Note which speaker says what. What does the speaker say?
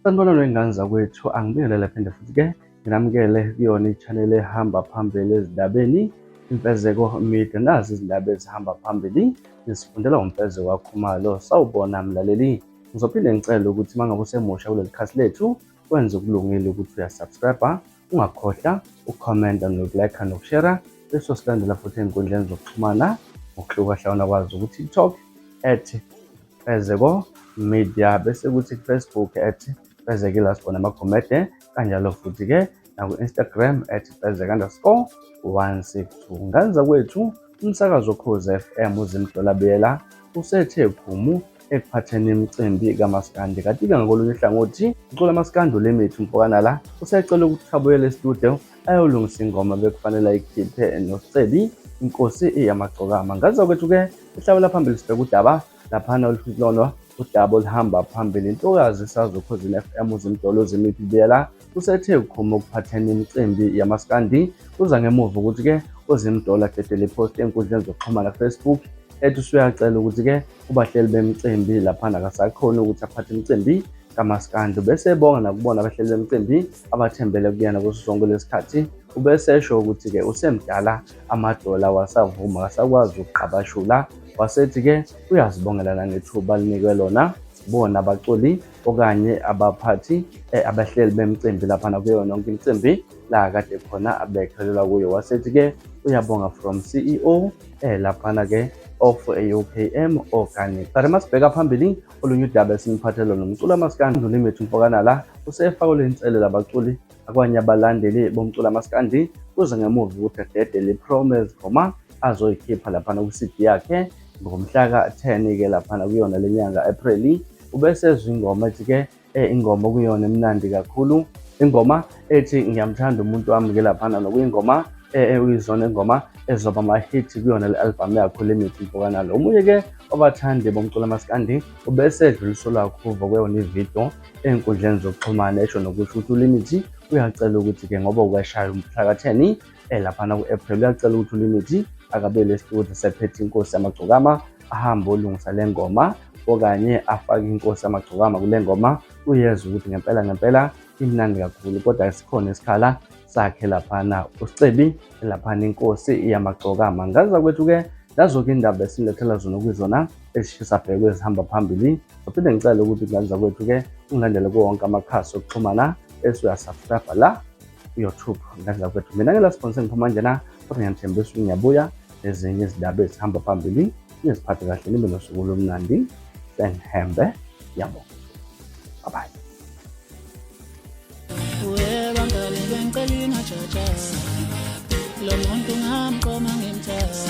Speaker 1: Sanibonani wey'ngane zakwethu, angibingelele phinde futhi-ke nginamukele kuyona i-channel ehamba phambili ezindabeni Imfezeko Media. Nazi izindaba ezihamba phambili ngisifundela uMfezeko waKhumalo. Sawubona mlaleli, ngizophinde ngicele ukuthi uma ngabe usemusha kuleli khasi lethu wenze okulungile ukuthi uyasubscribe, ungakhohlwa ukukhomenta nokulike nokushera, bese usilandela futhi ey'nkundleni zokuxhumana ngokuhlukahlukana kwazo ku-TikTok at Fezeko Media, bese kuthi ku-Facebook at Fezekile Asibona Magumede, kanjalo futhi-ke naku-Instagram at Fezeka_162. Ngane zakwethu, umsakazo Ukhozi FM uZimdola Biyela usethe khumu ekuphatheni imicimbi kamaskandi. Kanti-ke ngakolunye uhlangothi, umculi wamaskandi uLimit Mfokanala usecele ukuthi abuyele estudio ayolungisa ingoma bekufanele ayikhiphe noScebi Inkosi Yamagcokama. Ngane zakwethu-ke, sihlabela phambili sibheka udaba laphana oluhlonwa udaba oluhamba phambili. Intokazi isazokhozini FM uZimdolo Zimiphi Biyela usethe ukhuma ukuphatheni imicimbi yamaskandi. Kuza ngemuva ukuthi-ke uZimdolo adedele iphosti enkundleni zokuxhumana Facebook ethi usuyacela ukuthi-ke kubahleli bemicimbi laphana akasakhoni ukuthi aphathe imicimbi kamaskandi. Ubese ebonga nakubona abahleli bemicimbi abathembele kuyena kuso sonke lesikhathi. Ubese esho ukuthi-ke usemdala amadola wasavuma akasakwazi ukuqabashula, wasethi-ke uyazibongela nangethuba alinikwe lona bona abaculi okanye abaphathi abahleli bemicimbi laphana kuyo yonke imicimbi la kade khona abekhelelwa kuyo. Wasethi-ke uyabonga from CEO laphana-ke of UKM Organic. Kanti masibheka phambili olunye udaba esiniphathele nomculo amaskandi uLimit Mfokanala usefakelwe inselelo abaculi akwanye abalandeli bomculo amaskandi kuze ngemuva ukuthi adedele i-promo yezingoma azoyikhipha laphana kwi-CD yakhe ngomhla ka-10 ke laphana kuyona le nyanga April. Ubesezwa ingoma ethi-ke ingoma okuyona emnandi kakhulu, ingoma ethi ngiyamthanda umuntu wami ke laphana, nokuyingoma uyizona ingoma ezoba ama-hit kuyona le album yakho Limit Mfokanala. Omunye-ke wabathandi bomculo amaskandi ubese edluliselwa kuva kweyona ividiyo ey'nkundleni zokuxhumana esho nokusho ukuthi uLimit uyacela ukuthi-ke ngoba ukashaya umhlaka-10 laphana ku-April, uyacela ukuthi uLimit akabele esitudio sephethe Inkosi Yamagcokama ahambe olungisa le ngoma okanye afake Inkosi Yamagcokama kule ngoma. Uyezwa ukuthi ngempela ngempela imnandi kakhulu, kodwa sikhona isikhala sakhe laphana uScebi laphana Inkosi Yamagcokama. Ngaza kwethu-ke nazo-ke indaba esinilethela zona kuyizona ezishisa bhekwe ezihamba phambili. Ngiphinde ngicele ukuthi ngane zakwethu-ke ungilandele kuwo wonke amakhasi okuxhumana bese uyasubscribe la ku-YouTube. Ngane zakwethu, mina ngela sponsor ngiphuma njena, kodwa ngiyanithembisa ukuthi ngiyabuya nezinye izindaba ezihamba phambili. Niziphathe kahle, nibe nosuku olumnandi. Sengihembe, ngiyabonga. Bye bye.
Speaker 2: Webangani bengicela ingajaja lo muntu ngamqoma ngimthanda.